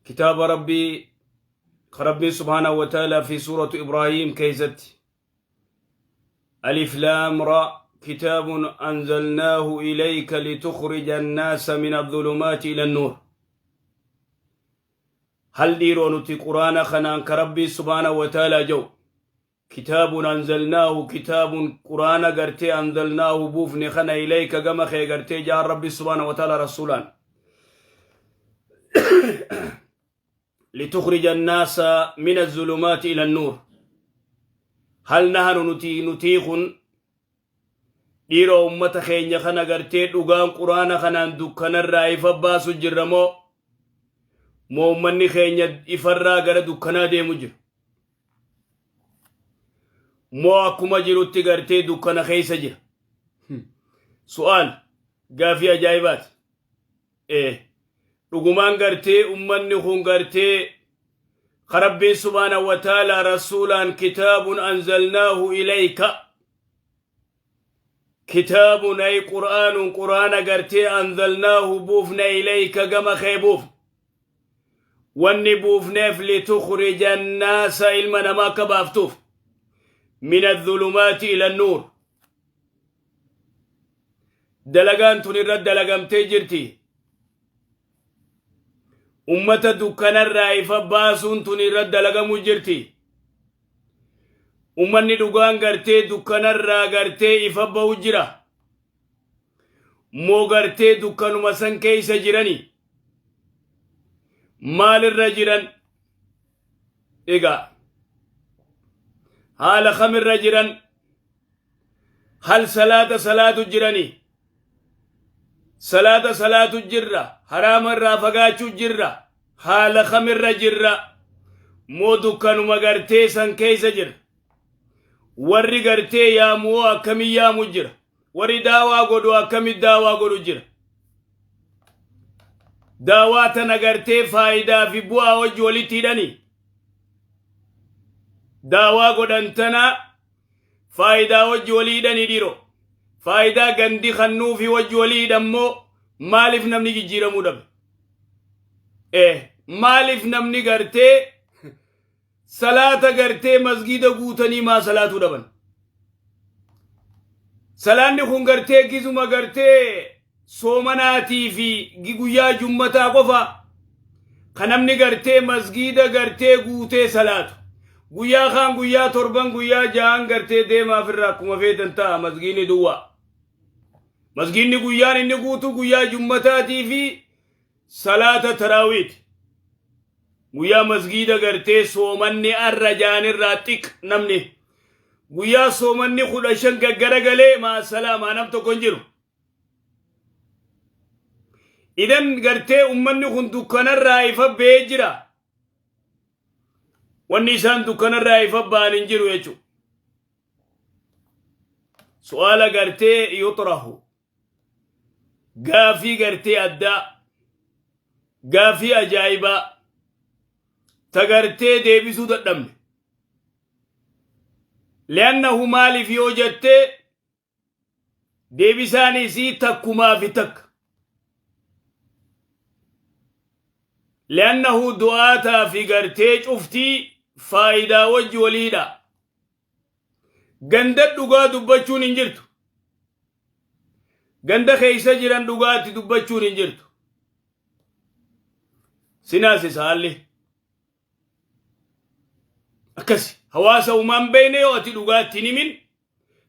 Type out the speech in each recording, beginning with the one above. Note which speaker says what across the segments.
Speaker 1: Kitaaba Rabbii ka Rabbiin subhaanahu wa ta'ala fi suuratu Ibraahiim keessatti Alif Laam Ra kitaabun anzalnaahu ilayka litukhrija annaasa min adh-dhulumaati ila an-nuur. Hal dhiiroo nuti Quraana kanaan ka Rabbiin subhaanahu wa ta'ala jedhu kitaabun anzalnaahu, kitaabun Quraana gartee, anzalnaahu buufne kana, ilayka gama kee gartee jaan Rabbi subhaanahu wa ta'ala rasuulaan, litukhrija annaasa min azulumaati ila annuur. Hal nahanu nutii kun dhiiroo ummata keenya kana gartee dhugaan Quraana kanaan dukkanarraa ifa baasu jirra moo ummanni keenya ifarraa gara dukkanaa deemu jira moo akkuma jirutti gartee dukkana keessa jira? Su'aal gaafii ajaa'ibaati. Ee, dhugumaan gartee ummanni kun gartee ka Rabbiin subhaanahu wa ta'ala rasuulaan kitaabun anzalnaahu ilayka, kitaabun ay Qur'aanun, Qur'aana gartee, anzalnaahu buufne, ilayka gama kee buufne, wanni buufneef litukhrija annaasa ilma namaa akka baaftuuf, min adh-dhulumaati ila an-nuur. Dalagaan tun irra dalagamtee jirti. Ummata dukkanarraa ifa baasuun tun irra dalagamu jirti. Ummanni dhugaan gartee dukkanarraa gartee ifa ba'u jira moo gartee dukkanuma san keessa jirani? Maalirra jiran egaa? Haala kamirra jiran? Hal salaata salaatu jirani? Salaata salaatu jirra? Haraama irraa fagaachuu jirra? Haala kamirra jirra? Moo dukkanuma gartee san keessa jira? Warri gartee yaamu'oo akkamii yaamu jira? Warri daawaa godhu akkamii daawaa godhu jira? Daawaa tana gartee faayidaa fi bu'aa wajji walitti hidhanii daawaa godhan tana faayidaa wajji walii hidhanii dhiiroo? Faayidaa gandi kannuufi wajji walii hidhammoo maaliif namni jijjiiramuu dhabe? Maaliif namni gartee salaata gartee masgiida guutanii maa salaatuu dhaban? Salaanni kun gartee gizuma gartee soomanaatii fi guyyaa jummataa qofa kan namni gartee masgiida gartee guutee salaatu. Guyyaa kaan, guyyaa 7, guyyaa 6n gartee deemaaf irraa akkuma feetan ta'a, masgiidni duwwaa. Masgiidni guyyaan inni guutu guyyaa jummataatii fi salaata taraawiiti. Guyyaa masgiida gartee soomanni arra jaanirraa xiq namni. Guyyaa soomanni 15 gaggara galee maa salaamaa nam tokko hin jiru. Idan gartee ummanni kun dukkanarraa ifa ba'ee jira. Wanni isaan dukkanarraa ifa ba'an hin jiru jechuudha. Su'aala gartee yuxrahu, gaafii gartee addaa, gaafii ajaa'ibaa ta gartee deebisuu dadhabne. Li'annahu maaliif yoo jettee, deebisaan isii takkumaa fi takka. Li'annahu du'aataa fi gartee cuftii faayidaa wajji waliidha. Ganda dhugaa dubbachuun hin jirtu. Ganda keessa jiran dhugaatti dubbachuun hin jirtu. Sinaasisa haalli. Akkasi hawaasa uumaan beeyne yoo ati dhugaatti hin himin,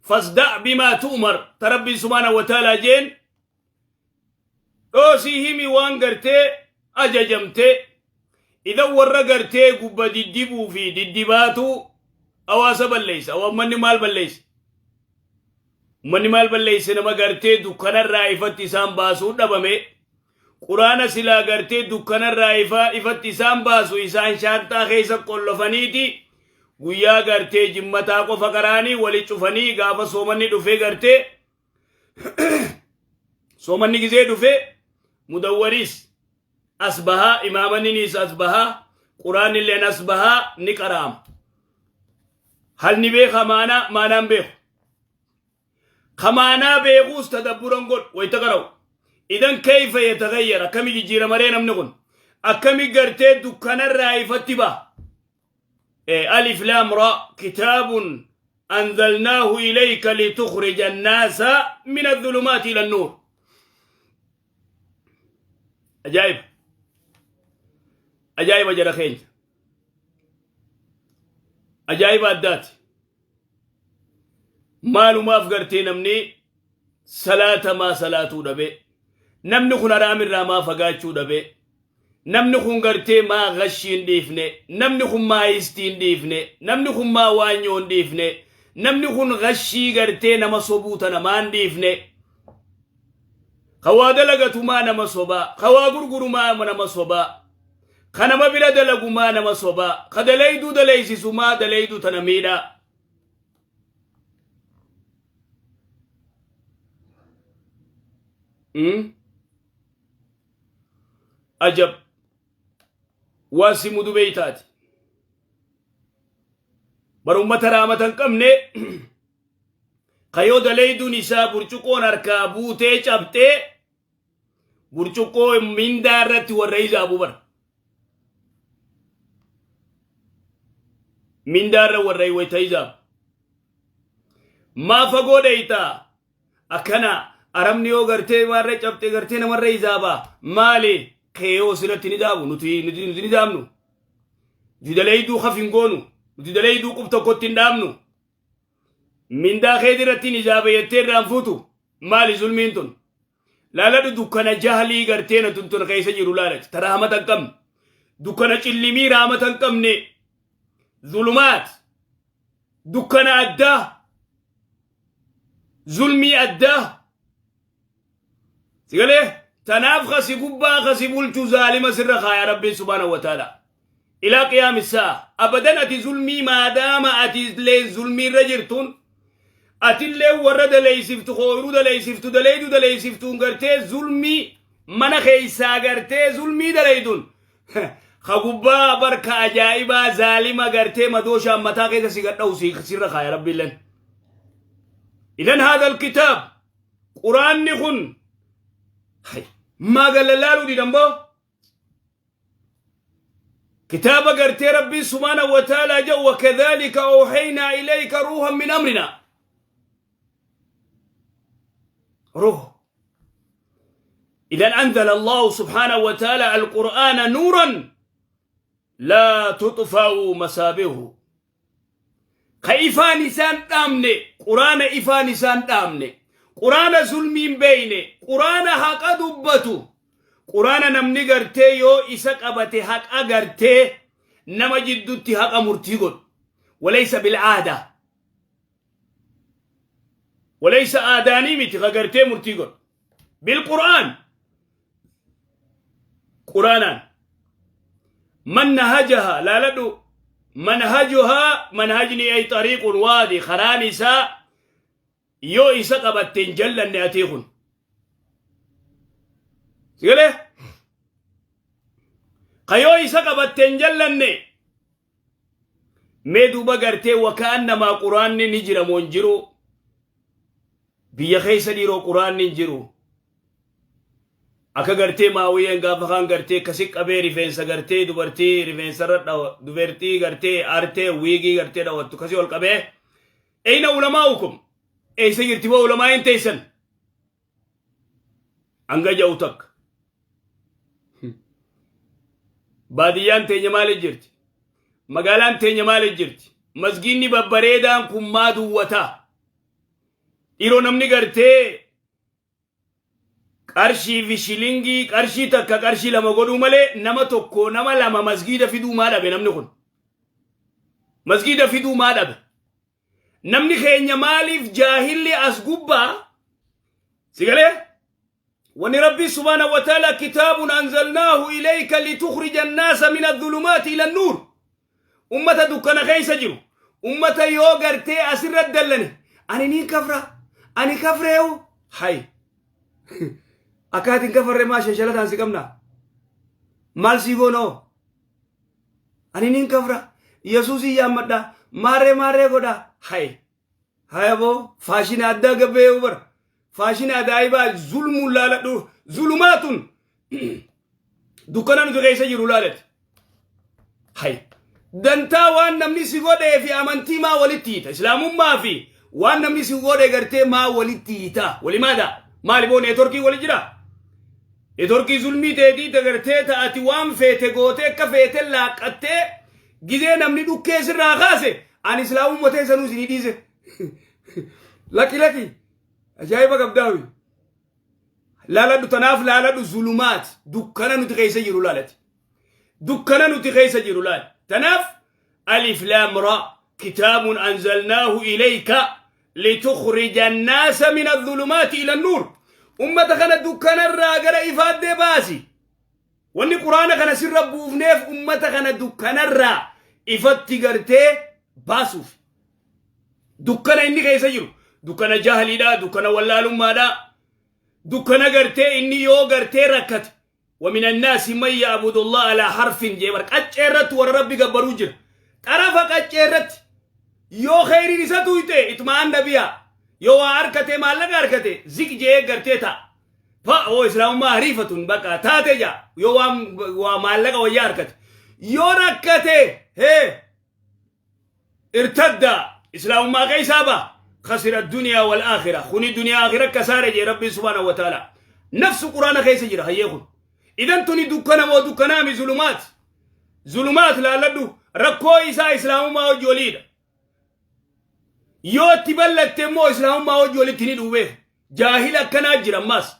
Speaker 1: fasda' bimaa tu'mar ta Rabbiin subhaanahu wa ta'aalaa jeen dhoosii himi waan gartee ajajamtee. Idan warra gartee gubba diddibuu fi diddibaatu hawaasa balleessa. Uummanni maal balleessa? Uummanni maal balleesse? Nama gartee dukkanarraa ifatti isaan baasuu dhabame. Quraana silaa gartee dukkanarraa ifatti isaan baasu isaan shaanxaa keessa qollofaniiti guyyaa gartee jimmataa qofa qaraanii wali cufanii, gaafa soomanni dhufee gartee soomanni gizee dhufee mudawwariis as bahaa, imaamanniniis as bahaa, Quraanilleen as bahaa ni qara'ama. Hal ni beeka maanaa? Maanaan beeku. Kamaanaa beekuus tadabburan godhu wayita qara'u. Idan kayfa yatagayyar? Akkami jijjiiramaree namni kun? Akkami gartee dukkanarraa ifatti baha. Alif laam ra kitaabun anzalnaahu ilayka litukhrija annaasa min adh-dhulumaati ila an-nuur. Ajaa'iba. Ajaa'iba jara keenya. Ajaa'iba addaati. Maalumaaf gartee namni salaata maa salaatuu dhabe? Namni kun haraamirraa maa fagaachuu dhabe? Namni kun gartee maa gashii hin dhiifne? Namni kun maa istii hin dhiifne? Namni kun maa waanyoo hin dhiifne? Namni kun gashii gartee nama sobuu tana maa hin dhiifne? Ka waa dalagatu maa nama sobaa? Ka waa gurguru maa nama sobaa? Ka nama bira dalagu maa nama sobaa? Ka dalayduu dalaysisu maa dalayduu tana miidhaa? Ajab! Waan si mudu beeytaati. Bar ummata raamata hin qabne ka yoo dalayduun isaa burcuqqoon harkaa buutee cabxee burcuqqoo mindaa irratti warra izaabu bar. Mindaa irra warra wayta izaabu. Maa fagoo dheeytaa akkana arabni yoo gartee maarra cabxe gartee namarra izaaba maali kee yoo sirratti ni daabu nuti nuti nuti ni daabnu. Nuti dalayduu kaf hin goonu nuti dalayduu qub tokkotti hin dhaabnu. Mindaa keeti irratti ni izaaba jettee irraan fuutu maali zulmiin tun. Laaladhu dukkana jahlii gartee na tun tun keessa jiru laalati ta rahmata hin qabne. Dukkana cillimii rahmata hin qabne. Zulumaat dukkana addaa zulmii addaa sigalee tanaaf kasi gubbaa kasi bulchu zaalima sirra kaaya rabbiin subhaanahu wa ta'ala ilaa qiyaami sa'a abadan ati zulmii maadaama ati illee zulmii irra jirtuun atillee warra daleeysiftu kooyruu daleeysiftu daleeydu daleeysiftuun gartee zulmii mana keeysaa gartee zulmii daleeyduun ka gubbaa barka ajaa'ibaa zaalima gartee madooshaan mataa keessa si gadha'u sirra kaaya rabbiilleen. Idan haadha alkitaab quraanni kun maa galalaaluu didan boo kitaaba gartee rabbiin subhaanahu wa ta'aalaa jedhu wakadhaalika awhaynaa ilayka ruuhan min amrinaa ruuh. إذا أنزل الله سبحانه وتعالى القرآن نورا لا تطفأ مسابه كيفان إسان دامني قرآن إفان إسان دامني قرآن ظلمين بيني قرآن حق دبتو قرآن نمني غرتي يو إسا قبتي حق أغرتي نما جدوتي حق مرتي وليس بالعادة وليس آداني متي غرتي مرتي بالقرآن قرآنا من نهجها لا لدو منهجها منهجني أي طريق وادي خرانسا يو إسا قبتين جلا نأتيخن سيقول قيو إسا قبتين جلا mee duuba gartee wakaannamaa quraanni ni jira moo hin jiru? Biyya keessa dhiiroo quraanni hin jiru. Akka gartee maawiyeen gaafa kaan gartee kasi qabee rifeensa gartee dubartii rifeensarra dhawa dubartii gartee artee wiigii gartee dhawattu kasi ol qabee eyna ulamaa'ukum eessa jirti boo ulamaa'iin teessan hanga ja'u takka. Baadiyyaan teenya maaliif jirti? Magaalaan teenya maaliif jirti? Masgiinni babbareedaan kun maa duwwataa? Dhiiroo namni gartee qarshii fi shilingii qarshii takka qarshii lama godhuu malee nama tokko nama lama masgiida fiduu maa dhabe namni kun? Masgiida fiduu maa dhabe? Namni keenya maaliif jaahilli as gubbaa si galee? Wani Rabbi subhaanahu wa ta'ala kitaabun anzalnaahu ilayka litukhrija annaasa min adh-dhulumaati ila an-nuur. Ummata dukkana keessa jiru. Ummata yoo gartee asirra dallane ani niin kafra ani kafreewu hay. Akkaatiin kafarre maa shashalataan si qabna. Maal sii goonoo? Ani niin kafra. Yesuusin yaammadha. Maarree maarree godha. Hay. Haya boo faashina addaa gabbeeyu bara. Faashina ajaa'ibaa zulmuun laaladhu. Zulumaatun. Dukkana nuti keessa jiru laalati. Hay. Dantaa waan namni si godhee fi amantii maa walitti hiita? Islaamummaa fi waan namni si godhe gartee maa walitti hiita? Walimaadha. Maali boo, networkii wali jira? Networkii zulmii teetii tagartee ta'ati waan feete gootee akka feete laaqqattee, gizee namni dhukkee sirraa kaase, ani islaamummaa teessanuu isinii dhiise. Lakki lakki. Ajaa'iba qabdaawi. Laaladhu, tanaaf laaladhu, zulumaat dukkana nuti keessa jiru laalati. Dukkana nuti keessa jiru laal. Tanaaf ألف لام را كتاب أنزلناه إليك لتخرج الناس من الظلمات إلى النور. Ummata kana dukkanarraa gara ifaatti baasi. Wanni quraana kana sirra buufneef ummata kana dukkanarraa ifatti gartee baasuuf. Dukkana inni keessa jiru dukkana jahliidha, dukkana wallaalummaadha, dukkana gartee inni yoo gartee rakkate. ومن الناس من يعبد الله على حرف jeebar qacceerratti warra rabbi gabbaruu jira. Xarafa qacceerratti yoo kheyriin isa tuyte itma'an biya, yoo waa harkate, maallaqa harkate, zik jee gartee ta'a. Fa oo islaamummaa hariifatun bakka taate ja, yoo waa maallaqa wayyaa harkate. Yoo rakkate hee irtadda, islaamummaa keessaa ba. خسر الدنيا والآخرة. خني دنيا آخرة كسارة جي ربي سبحانه وتعالى نفس قرآن كيس جرا هيكون. إذن توني دكنا مو دكنا مي ظلمات ظلمات. لا لدو rakkoo isaa islaamummaa hojii oliidha. Yoo itti ballatte immoo islaamummaa hojii olitti ni dhuubeef. Jaahila akkanaa jira ammaas.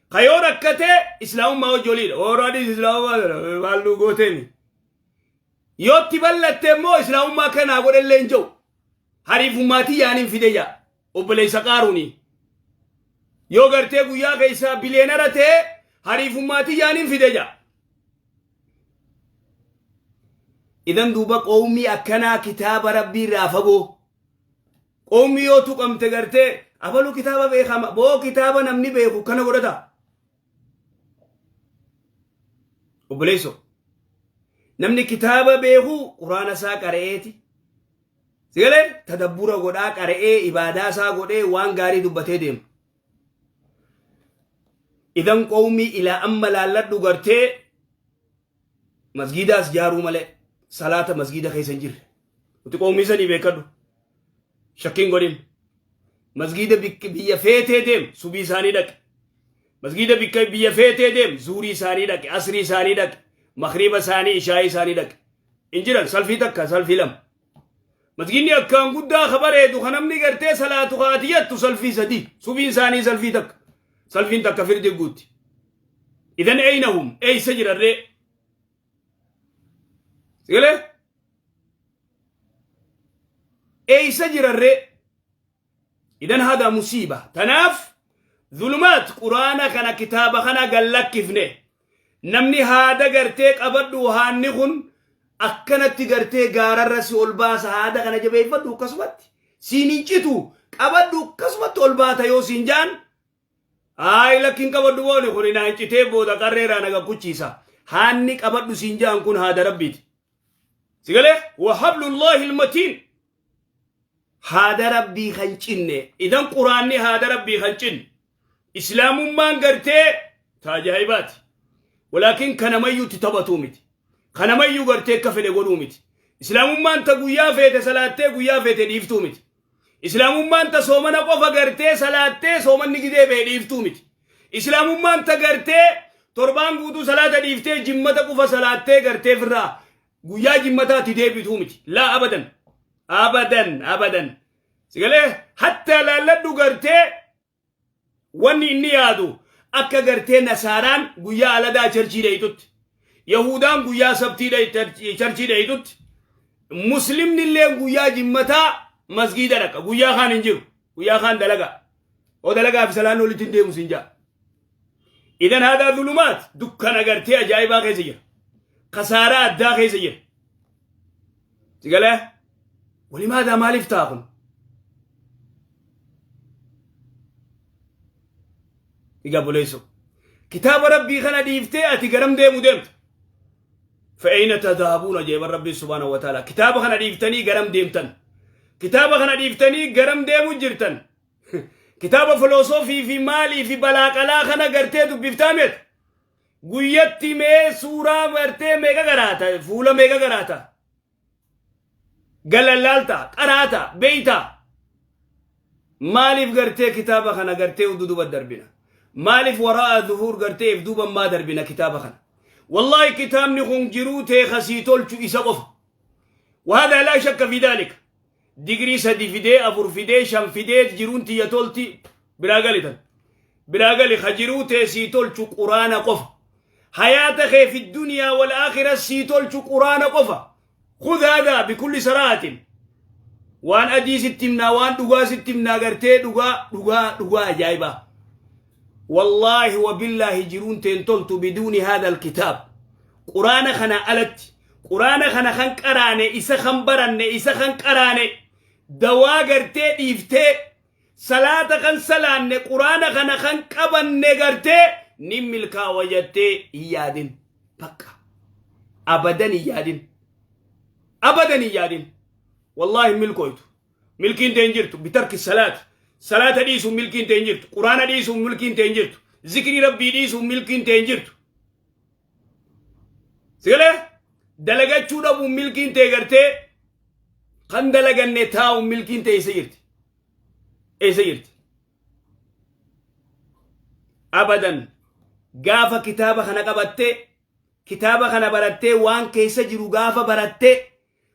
Speaker 1: Ka yoo rakkatee islaamummaa hojii oliidha. Ooraadhis islaamummaa maalluu gooteemi. Yoo itti ballatte immoo islaamummaa kanaa godhellee hin jiru. Hariifummaatii yaaniin fide jaa. Obboleessa qaaruuni. Yoo gartee guyyaa keessaa billionaire ta'e, hariifummaatii yaaniin fide jaa. Idan duuba qawmii akkanaa kitaaba rabbii irraa fagoo. Qawmii yoo tuqamte gartee abaluu kitaaba beekama boo, kitaaba namni beeku kana godhata. Obboleesso, namni kitaaba beeku quraana isaa qara'eeti. Sigalee tadabbura godhaa qara'ee, ibaadaa isaa godhee, waan gaarii dubbatee deema. Idan qawmii ilaa amma laalladhu gartee masgiidaas jaaruu malee salaata masgiida keessa hin jirre. Nuti qawmii sanii beekadhu. Shakkiin godhin. Masgiida biyya feetee deem, subii isaanii dhaqe. Masgiida bikka biyya feetee deem, zuurii isaanii dhaqe, asrii isaanii dhaqe, makriiba isaanii, ishaayii isaanii dhaqe. Hin jiran salfii takka, salfii lama. Masgiidni akkaan guddaa ka bareedu ka namni gartee salaatu kaati jettu salfii sadii, subiin isaanii salfii takka. Salfiin takka firdi guutti. إذن أين هم? Eeysa jirarree? Sigalee? Eeysa jirarree? إذن هذا مصيبة. Tanaaf zulumaat quraana kana, kitaaba kana gallakkifne. Namni haada gartee qabadhu, haanni kun akkanatti gartee gaararra si ol baasa, haada kana jabeeffadhu, akkasumatti siin hin citu, qabadhu, akkasumatti ol baata yoo siin jaan, aayi lakkiin qabadhu booni kun naan citee booda qarreeraa naga kuchiisa. Haanni qabadhu siin jaan kun haada rabbiiti. Sigalee وحبل الله المتين, haada rabbii kan cinne. Idan quraanni haada rabbii kan cinne, islaamummaan gartee taajaa'ibaati. Walaakin kanamayyuu itti taphatuu miti, kanamayyuu gartee akka fedhe godhuu miti. Islaamummaan ta guyyaa feete salaattee guyyaa feete dhiiftuu miti. Islaamummaan ta soomana qofa gartee salaattee soomanni gidee ba'e dhiiftuu miti. Islaamummaan ta gartee torbaan guutuu salaata dhiiftee jimmata qofa salaattee gartee firraa guyyaa jimmataatti deebituu miti. لا أبدا أبدا أبدا. Sigalee hatta laalladhu gartee wanni inni yaadu akka gartee nasaaraan guyyaa aladaa churchii dheeytutti, yahudaan guyyaa sabtii churchii dheeytutti, muslimni illee guyyaa jimmataa masgiida dhaqa. Guyyaa kaan hin jiru, guyyaa kaan dalagaa oo dalagaa fi salaan walitti hin deemu sin jaa. إذن هذا ظلمات, dukkana gartee ajaa'ibaa keessa jira, kasaaraa addaa keessa jira. Sigalee ولماذا maaliif ta'a kun? Egaa buleessu, kitaaba rabbii kana dhiiftee ati garam deemu deemta? فأين تذهبون jeeban rabbii سبحانه وتعالى. Kitaaba kana dhiiftanii garam deemtan? Kitaaba kana dhiiftanii garam deemu jirtan? Kitaaba filoosofii fi maalii fi balaaqalaa kana gartee dubbiftaa miti. Guyyatti mee suuraa gartee meeqa qaraata? Fuula meeqa qaraata? Galallaalta, qaraata, beeyta. Maaliif gartee kitaaba kana gartee udduduba darbina? Maaliif waraa'a zuhuur gartee if duuba maa darbina kitaaba kana? Wallaahi, kitaabni kun jiruu tee kasii tolchu isa qofa. وهذا لا شك في ذلك. Digirii sadi fidee, afur fidee, shan fidee jiruun tiyya tolti biraa galitan. Biraa gali, ka jiruu tee sii tolchu Quraana qofa. Hayaata kee في الدنيا والآخرة sii tolchu Quraana qofa. خذ هذا بكل صراحة. Waan adii sitti himnaa, waan dhugaa sitti himnaa, gartee dhugaa dhugaa dhugaa ajaa'ibaa. والله وبالله jiruun teen toltu بدون هذا الكتاب. Quraana kana alatti, Quraana kana kan qaraane, isa kan baranne, isa kan qaraane, dawaa gartee dhiiftee, salaata kan salaanne, Quraana kana kan qabanne gartee ni milkaawa jettee hin yaadin. Bakka. Abadan hin yaadin. Abadan hin yaadin. Wallaahi milkooytu. Milkiin ta'e hin jirtu. بترك الصلاة. Salaata dhiisuun milkiin ta'e hin jirtu. Quraana dhiisuun milkiin ta'e hin jirtu. Zikrii Rabbii dhiisuun milkiin ta'e hin jirtu. Sigalee dalagachuu dhabuun milkiin ta'e gartee kan dalaganne taa'uun milkiin ta'e eessa jirti? Eessa jirti? Abadan, gaafa kitaaba kana qabattee, kitaaba kana barattee, waan keessa jiru gaafa barattee,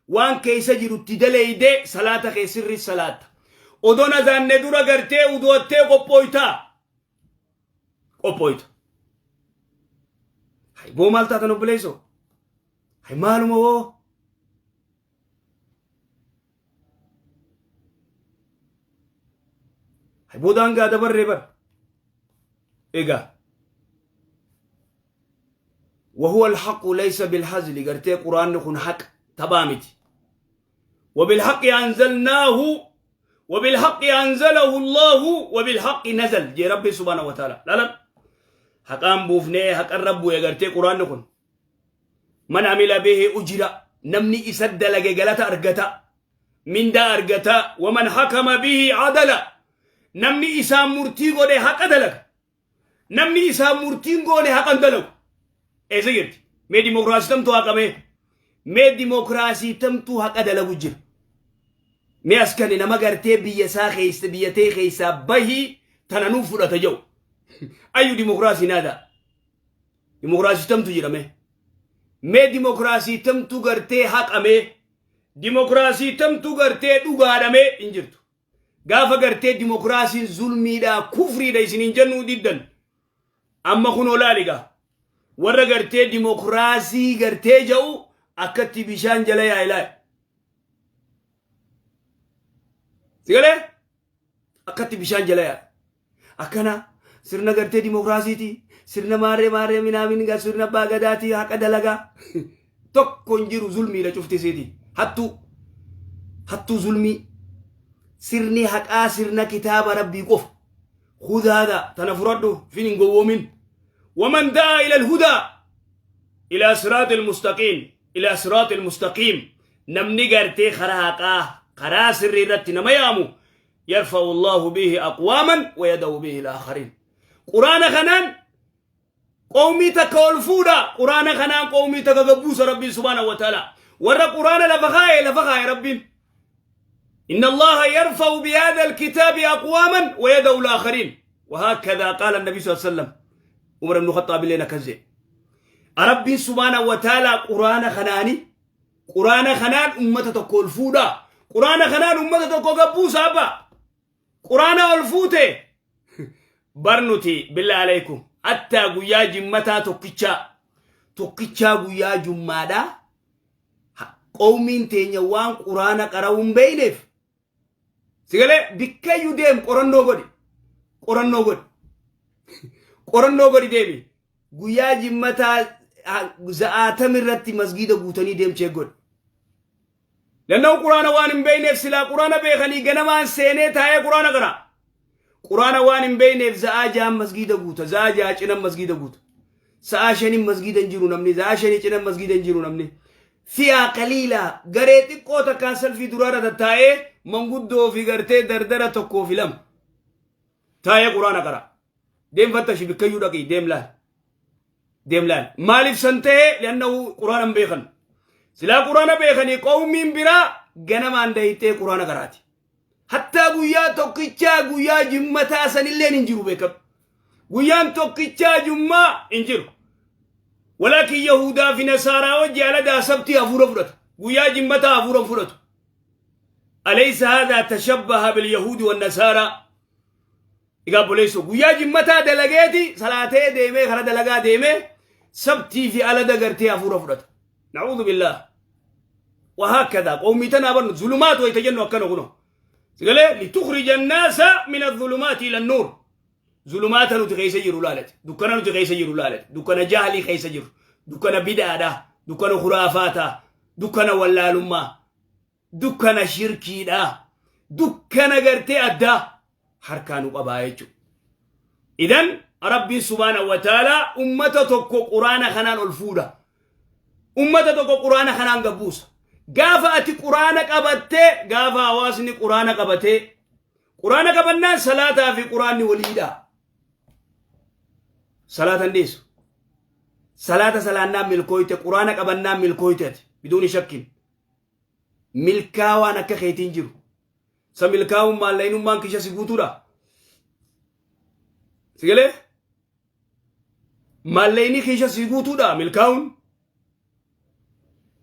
Speaker 1: waan keessa jirutti daleeydee, salaata kee sirri salaatta. Odoon azaanne dura gartee udu'attee qophooytaa. Qophooyta. Hay boo, maal taatan obboleessoo? Hay maaluma woo? Hay boodaan gaa dabarree bar. Egaa. وهو الحق ليس بالهزل. Gartee Quraanni kun haq taphaa miti. وبالحق أنزلناه وبالحق أنزله الله وبالحق نزل jee Rabbi سبحانه وتعالى. لا لا، haqaan buufnee, haqan rabbu gartee Quraanni kun. من عمل به أجر, namni isa dalage galata argata, mindaa argata. ومن حكم به عدل, namni isaa murtii godhe haqa dalaga. Namni isaa murtiin goone haqan dalagu. Eessa jirti mee dimokiraasii tamtuu haqamee? Mee dimokiraasii tamtuu haqa dalagu jira? Mee as kani nama gartee biyya isaa keessa, biyya tee keessaa bahii tana nuuf fudhata jedhu. Ayyu dimokiraasii naadaa? Dimokiraasii tamtu jira mee? Mee dimokiraasii tamtu gartee haqamee? Dimokiraasii tamtu gartee dhugaadhamee? Hin jirtu. Gaafa gartee dimokiraasiin zulmiidha, kufriidha isiniin jennuu diddan. Amma kun olaaligaa warra gartee dimokiraasii gartee jedhu akkatti bishaan jala yaa ilaali. Sigalee akkatti bishaan jala yaa. Akkana sirna gartee dimokiraasiiti, sirna maarree maarree minaamin, sirna abbaa gadaatii, haqa dalagaa tokko hin jiru. Zulmiidha cufti isiiti. Hattuu hattuu zulmii. Sirni haqaa sirna kitaaba Rabbii qofa. خذ هذا, tana fudhadhu, fin hin gowwoomin. ومن دعا إلى الهدى إلى صراط المستقيم إلى صراط المستقيم, namni gartee karaa haqaa, karaa sirrii irratti nama yaamu, يرفع الله به أقواما ويضع به الآخرين. Quraana kanaan qawmii takka ol fuudha, Quraana kanaan qawmii takka gabbuusa. Rabbiin سبحانه وتعالى warra Quraana lafa kaaye, lafa kaaye Rabbiin. إن الله يرفع بهذا الكتاب أقواما ويضع الآخرين. وهكذا قال النبي صلى الله عليه وسلم. عمر بن الخطاب لنا كذب. ربي سبحانه وتعالى قرآن خناني، قرآن خنان أمة تقول فودا، قرآن خنان أمة تقول قبوس أبا قرآن الفوتة barnuti. بالله عليكم, حتى guyyaa jimmataa tokkichaa tokkichaa, guyyaa jummaadhaa, qawmiin teenya waan Quraana qara'uu hin beeyneef. Sigalee bikkayyuu deem, qorannoo godhi, qorannoo godhi, qorannoo godhi, deemi. Guyyaa jimmataa za'aatam irratti masgiida guutanii deemchee godhi. Lanna'u Quraana waan hin beeyneef. Silaa Quraana beekanii ganamaan seenee taa'ee Quraana qara. Quraana waan hin beeyneef za'aa 6n masgiida guuta, za'aa 6 cinan masgiida guuta. Sa'aa 5n masgiida hin jiru namni, za'aa 5 cinan masgiida hin jiru namni. فئة قليلة, garee xiqqoo takkaan salfii duraarra tattaa'ee, manguddoo fi gartee dardara tokkoo fi lama taa'ee Quraana qara. Deem fattashi, bikkayyuu dhaqii deem laal. Deem laal. Maaliif san ta'e? Li'annahu Quraana hin beekan. Silaa Quraana beekanii qawmiin biraa ganamaan dayitee Quraana qaraati. Hattaa guyyaa tokkichaa guyyaa jimmataa sanilleen hin jiru beekadhu. Guyyaan tokkichaa jummaa hin jiru. Walaakin Yahudaa fi Nasaaraa wajji aladaa sabtii hafuura fudhata. Guyyaa jimmataa hafuura hin fudhatu. Alaysa haadhaa tashabbaha bil Yahuudi wan Nasaaraa. Egaa obboleessoo guyyaa jimmataa dalageeti salaatee deemee kara dalagaa deemee sabtii fi alada gartee hafuura fudhata. Na'uudhu billaah. Wahaakkadaa qawmii tanaa barnu zulumaat wayita jennu akkana kuno. Sigalee litukhrija annaasa min adh-dhulumaati ila an-nuur. Zulumaata nuti keessa jiru laalati. Dukkana nuti keessa jiru laalati. Dukkana jahlii keessa jiru. Dukkana bid'aadha. Dukkana khuraafaataa. Dukkana wallaalummaa. Dukkana shirkiidha. Dukkana gartee addaa harkaa nu qabaa jechuudha. Idan Rabbiin subhaanahu wa ta'aalaa ummata tokko Quraana kanaan ol fuudha. Ummata tokko Quraana kanaan gabbuusa. Gaafa ati Quraana qabattee, gaafa hawaasni Quraana qabatee, Quraana qabannaan salaataa fi Quraanni waliidha. Salaata hin dhiisu. Salaata salaannaan milkooyte, Quraana qabannaan milkooyte ati biduuni shakkin. Milkaawaan akka keetiin jiru. Sa milkaa'uun maallaynummaan kisha si guutuudha. Si galee? Maallayni kisha si guutuudha milkaa'uun.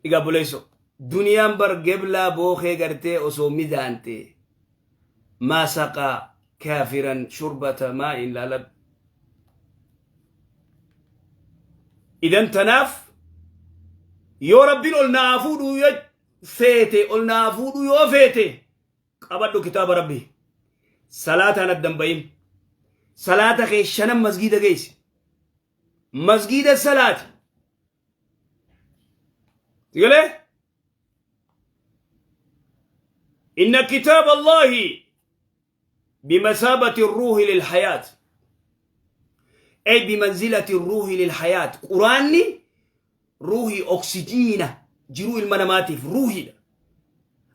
Speaker 1: Egaa buleesso. Duniyaan bar geblaa bookee gartee osoo midaante maa saqaa kaafiran shurbata maa'in laalab. Idan tanaaf yoo Rabbiin ol naa fuudhuu yoo feete, ol naa fuudhuu yoo feete, qabadhu kitaaba Rabbii. Salaataan addan bahin. Salaata kee shanan masgiida geessi. Masgiida salaati. Sigalee? Inna kitaaba Allahi bimasaabati ruuhi lil hayaat. Ay bimanzilati ruuhi lil hayaat. Quraanni ruuhii oksijiina jiruu ilma namaatiif ruuhiidha.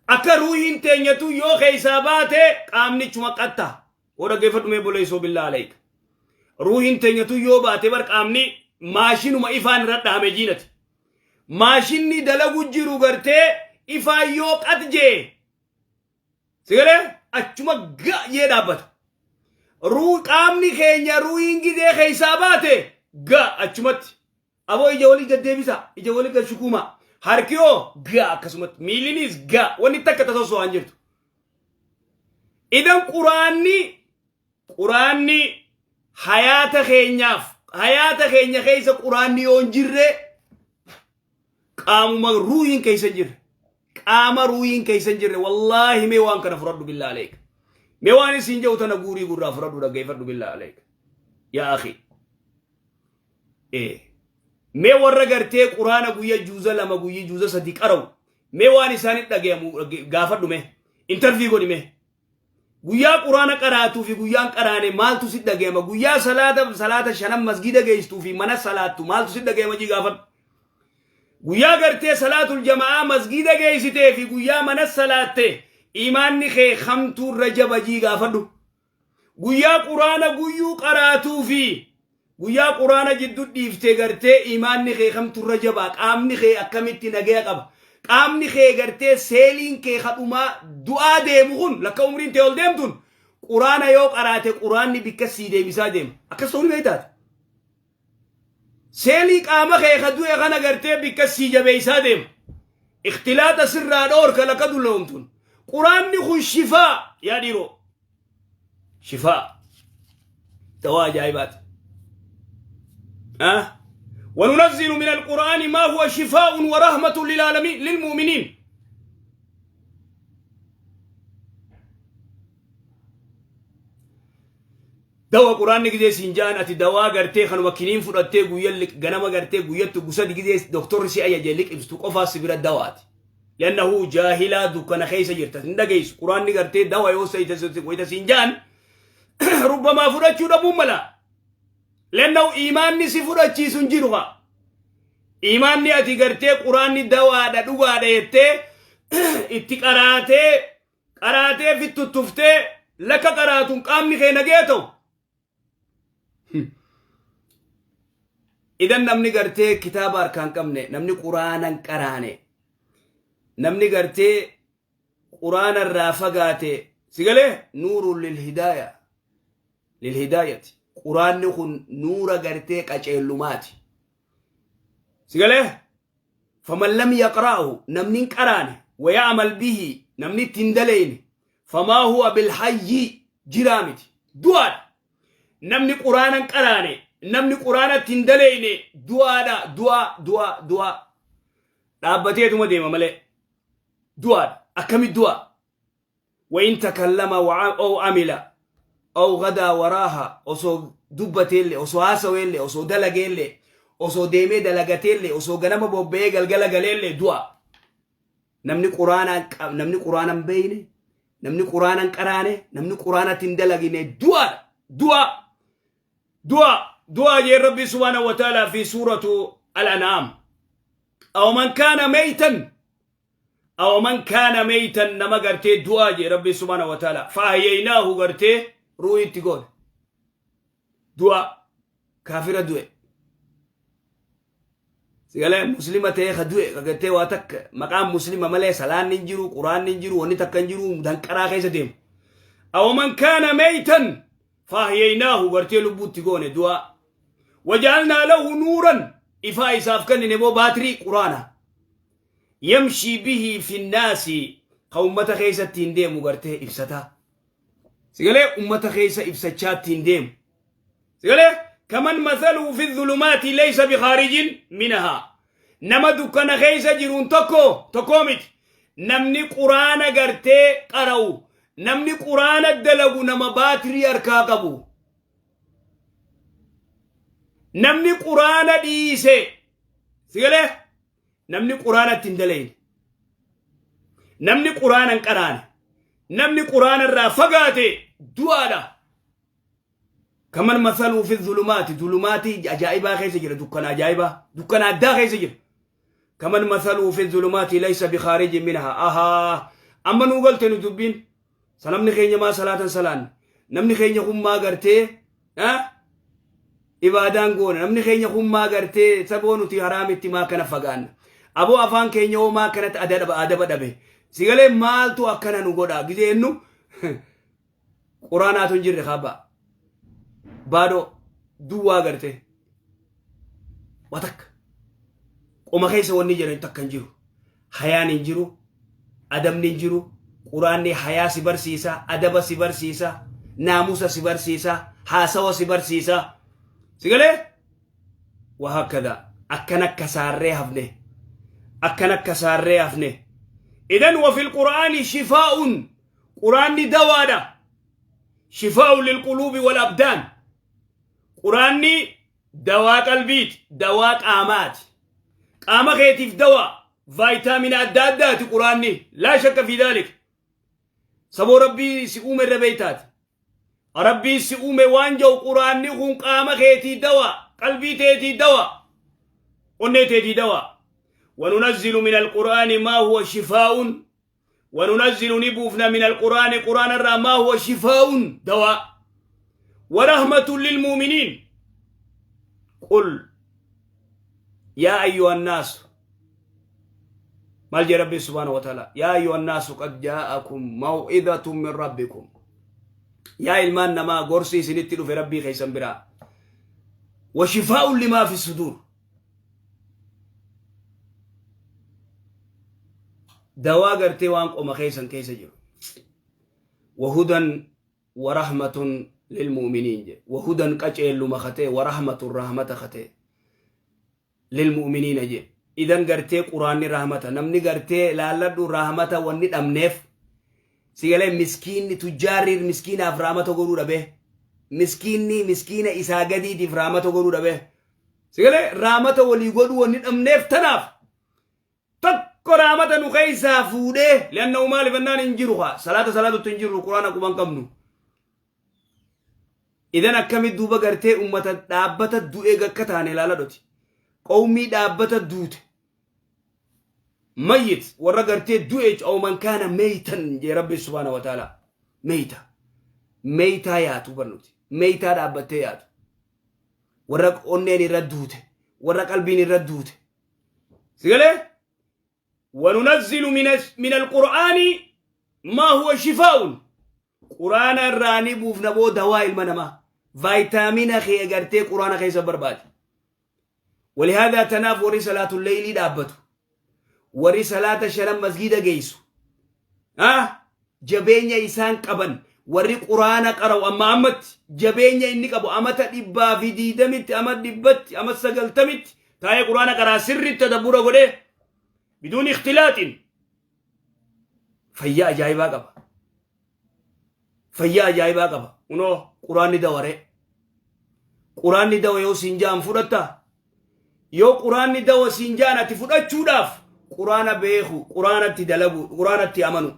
Speaker 1: Akka ruuhiin teenyatu yoo keessaa baate qaamnichuma qatta. Hoo dhaggeeffadhu mee boleessoo billaa alayka. Ruuhiin teenyatu yoo baate bar qaamni maashinuma ifaan irra dhahame jiinati. Maashinni dalagu jiru gartee ifaan yoo qat jee sigalee achuma ga jee dhaabbata. Ruu qaamni keenya ruuhiin gizee keessaa baate ga achumatti. Aboo ija walii gad deebisa, ija walii gad shukuuma. Harki hoo ga akkasumatti, miillinis ga wanni takka tasosoo waan jirtu. Idan quraanni hayaata keenyaaf, hayaata keenya keessa quraanni yoo hin jirre qaamuma ruuhiin keessa hin jirre. Qaama ruuhiin keessa hin jirre. Wallaahi mee waan kana fudhadhu billaa aleeka. Mee waan isin jedhu tana guurii gurraa fudhadhu dhaggeeffadhu billaa aleeka. Yaa akhi. Mee warra gartee quraana guyya juuza 2 guyya juuza 3 qara'u mee waan isaanitti dhagayamu gaafadhu, mee interview godhi. Mee guyyaa quraana qaraatuu fi guyyaan qaraane maaltu si dhagayama? Guyyaa salaata shanan masgiida geessituu fi mana salaattu maaltu si dhagayama jii gaafadhu. Guyyaa gartee salaatul jama'aa masgiida geessitee fi guyyaa mana salaatte imaanni kee kamtuu irra jaba jii gaafadhu. Guyyaa quraana guyyuu qaraatuu fi guyyaa quraana jiddu dhiiftee gartee imaanni kee kamtu irra jabaa? Qaamni kee akkamitti nagaya qaba? Qaamni kee gartee seeliin kee kadhumaa du'aa deemu kun lakka umriin tee ol deemtun quraana yoo qaraate quraanni bikka sii deebisaa deema. Akkas ta'uu ni beektaati. Seelii qaama kee ka du'e kana gartee bikka sii jabeessaa deema. Ikhtilaaxa sirraa dhoorka lakka dulloomtun. Quraanni kun shifaa yaa dhiiroo. Shifaa. Dawaa ajaa'ibaati. Ah? وننزل من القرآن ما هو شفاء ورحمة للعالمين للمؤمنين. Dawa quraanni gizee siin ja'an ati dawaa gartee kanuma kiniin fudhattee guyya ganama gartee guyyattu gusadi gizee doktorri si ajaje liqimstu qofaa si bira dawaati. Lannahu jaahilaa dukkana keessa jirta hin dhageessu. Quraanni gartee dawa yoo wayita siin ja'an rubbamaa fudhachuu dhabuun mala. Lannahu imaanni si fudhachiisu hin jiru haa. Imaanni ati gartee quraanni dawaadha dhugaadha jettee itti qaraatee qaraatee fi tuttuftee lakka qaraatuun qaamni kee nagee ta'u. Idan namni gartee kitaaba harkaan qabne, namni Quraana hin qaraane, namni gartee Quraana irraa fagaate, si galee, nuurun lilhidaaya, lilhidaayati. Quraanni kun nuura gartee qaceellumaati. Si galee, faman lam yaqra'ahu, namni hin qaraane, waya'amal bihi, namni itti hin daleyne, famaa huwa bilhayyi, jiraa miti, du'aadha. Namni Quraana hin qaraane, namni Quraana itti hin daleyne, du'aadha. Du'aa, du'aa, du'aa. Dhaabbateetuma deema malee du'aadha. Akkami du'a? Wain takallama aw amila aw gadaa waraaha, osoo dubbateellee, osoo haasaweellee, osoo dalageellee, osoo deemee dalagateellee, osoo ganama bobba'ee galgala galeellee, du'a. Namni Quraana, namni Quraana hin beeyne, namni Quraana hin qaraane, namni Quraanatti hin dalagine, du'aadha. Du'a, du'a, du'a jee Rabbi subhaanahu wa ta'ala fi suuratu Al-An'am. Aw man kaana meytan, aw man kaana meytan, nama gartee du'aa jee Rabbi subhaanahu wa ta'ala, fa'ahyaynaahu, gartee ruuhii itti goone. Du'a, kaafira du'e. Sigalee, muslima ta'ee ka du'e, ka gartee waa takka maqaan muslima malee salaanni hin jiru, Quraanni hin jiru, wanni takka hin jiru, danqaraa keessa deemu. Aw man kaana meytan faahyaynaahu, gartee lubbuutti goone, du'a. Wajaalnaa lahu nuuran, ifaa isaaf kennine moo, baatirii Quraana. Yamshii bihi finnaasi, ka ummata keessatti hin deemu, gartee ibsataa. Sigalee, ummata keessa ibsachaa ittiin deemu. Sigalee, kaman mathaluu fi dhulumaati laysa bikhaarijin minahaa. Nama dukkana keessa jiruun tokko tokkoo miti. Namni Quraana gartee qara'u, namni Quraana dalagu, nama baatirii harkaa qabu. Namni Quraana dhiise, sigalee, namni Quraana ittiin dalayne, namni Quraana hin qaraane, namni Quraana irraa fagaate, du'aadha. Kaman masaluu fi zulumaati, zulumaatii ajaa'ibaa keessa jira, dukkana ajaa'ibaa, dukkana addaa keessa jira. Kaman masaluu fi zulumaati laysa bikaarijin minhaa. Ahaa, amma nuu galte nu dubbiin. Sanamni keenya maa salaatan salaanne? Namni keenya kun maa gartee ibaadaan goona? Namni keenya kun maa gartee saboo nuti haraamitti maa kana fagaanna? Aboo, afaan keenya hoo maa kanatti adaba dhabe? Sigalee, maaltu akkana nu godha? Gizee ennu Quraanaatu hin jirre, kaabaa. Baadoo duwwaa gartee. Waa takka. Qoma keessa wanni jiran takka hin jiru. Hayaan hin jiru. Adabni hin jiru. Quraanni hayaa si barsiisa, adaba si barsiisa, naamusa si barsiisa, haasawa si barsiisa. Si galee? Wahakkada akkana kasaarree hafne. Akkana kasaarree hafne. Idan wa fil Qur'aani shifaa'un, Quraanni dawaadha. Shifaa'un lil quluubi wal abdaan. Quraanni dawaa qalbiiti, dawaa qaamaati. Qaama keetiif dawaa, vaayitaamina adda addaati Quraanni. Laa shakka fi daalik. Saboo Rabbii si uume irra beeytaati. Rabbii si uume waan jedhu, Quraanni kun qaama keetii dawaa, qalbii teetii dawaa, onnee teetii dawaa. وننزل من القرآن ما هو شفاء، وننزل نبوفنا، من القرآن قرآن الرا، ما هو شفاء دواء، ورحمة للمؤمنين. قل يا أيها الناس، maal ربي سبحانه وتعالى؟ يا أيها الناس قد جاءكم موعظة من ربكم، yaa ilmaan namaa, gorsi isinitti dhufe Rabbii keessan biraa، وشفاء لما في الصدور، dawaa gartee waan qoma keessan keessa jiru، وهدى ورحمة للمؤمنين je. وهدى qaceelluma katee، ورحمة rahmata katee، للمؤمنين je. Idan gartee Quraanni rahmata. Namni gartee laalladhu, rahmata wanni dhabneef, sigalee, miskiinni tujjaarri miskiinaaf rahmata godhuu dhabe, miskiinni miskiina isaa gadiitiif rahmata godhuu dhabe. Sigalee, rahmata walii godhuu wanni dhabneef tanaaf. Tokko rahmata nu keessaa fuudhee li'annahu maaliif annaan hin jiru haa salaata salaatutti hin jirru, Quraana quban qabnu. Idan akkamit duuba gartee ummata dhaabbata du'ee gakka taane ilaala dhoti. Qawmii dhaabbata duute. Mayyit, warra gartee du'e. أو من كان ميتا jee Rabbi subhaana wa ta'ala. Meeyta. Meeytaa yaatu barnuti. Meeytaa dhaabbattee yaatu. Warra onneen irra duute. Warra qalbiin irra duute. Si galee? وننزل من القرآن ما هو شفاء. Quraana irraa ni buufna boo dawaa ilma namaa. Vaayitaamina kee gartee quraana keessa barbaade. ولهذا tanaaf warri salaatu leeylii dhaabbatu. Warri salaata shanan masgiida geessu. Jabeenya isaan qaban warri quraana qara'u amma ammatti jabeenya inni qabu amata 120tti, ama 100tti, ama 90tti taa'ee quraana qaraa sirritti tadabbura godhee بدون اختلاط fayyaa ajaa'ibaa qaba. Fayyaa ajaa'ibaa qaba. Kunoo quraanni dawaree. Quraanni dawa yoo siin ja'an fudhatta. Yoo quraanni dawa siin ja'an ati fudhachuudhaaf quraana beeku, quraanatti dalagu, quraanatti amanu.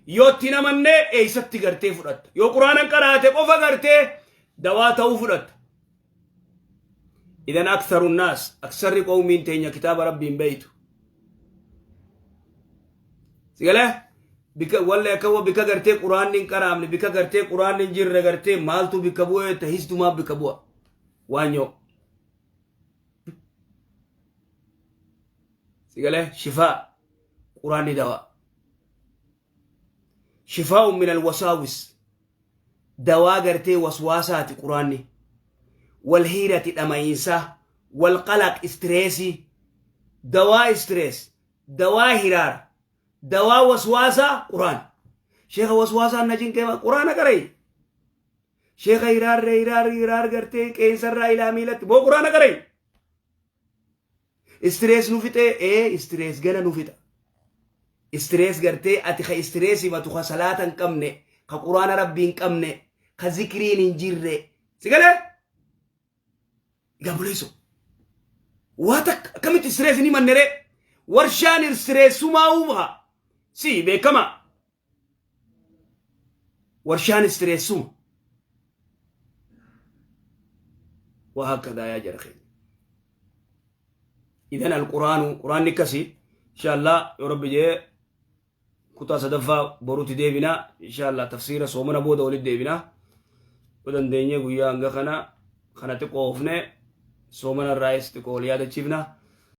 Speaker 1: Yoo itti hin amannee eessatti gartee fudhatta? Yoo quraana qaraate qofa gartee dawaa ta'uu fudhatta. إذن أكثر الناس, aksarri qawmiin teenya kitaaba rabbiin beeytu. Sigalee bika walla akka bika gartee quraanni hin qaraamne, bika gartee quraanni hin jirre gartee maaltu bika bu'ee ta hisdumaa bika bu'a waanyoo. Sigalee shifaa quraanni dawaa. شفاء من الوساوس, dawaa gartee waswaasaati quraanni. والحيرة dhama'iinsaa, والقلق stressii, dawaa stress, dawaa hiraar, dawaa waswaasaa quraan. Sheeka waswaasaan na cinqee quraana qara'i. Sheeka hiraarree hiraar hiraar gartee qeensarraa ilaa miilatti boo quraana qara'i. Stress nu fixee ee stress gana nu fixa. Stress gartee ati ka stress himatu, ka salaata hin qabne, ka quraana rabbii hin qabne, ka zikriin hin jirre. Si galee? Gabuleeso. Waa takka akkamitti stress ni manneree? Warshaan stressummaa uumaa. Si beekama. Warshaan stressuma. Waa hakkadaa yaa jara keenya. إذن القرآن quraanni akkasi. إن شاء الله yoo rabbi jee kutaa sadaffaa boruutti deebina إن شاء الله. Tafsiira soomana booda walitti deebina. Yoo dandeenye guyyaa hanga kana kana xiqqoo oofne soomana irraayis xiqqoo wal yaadachiifna.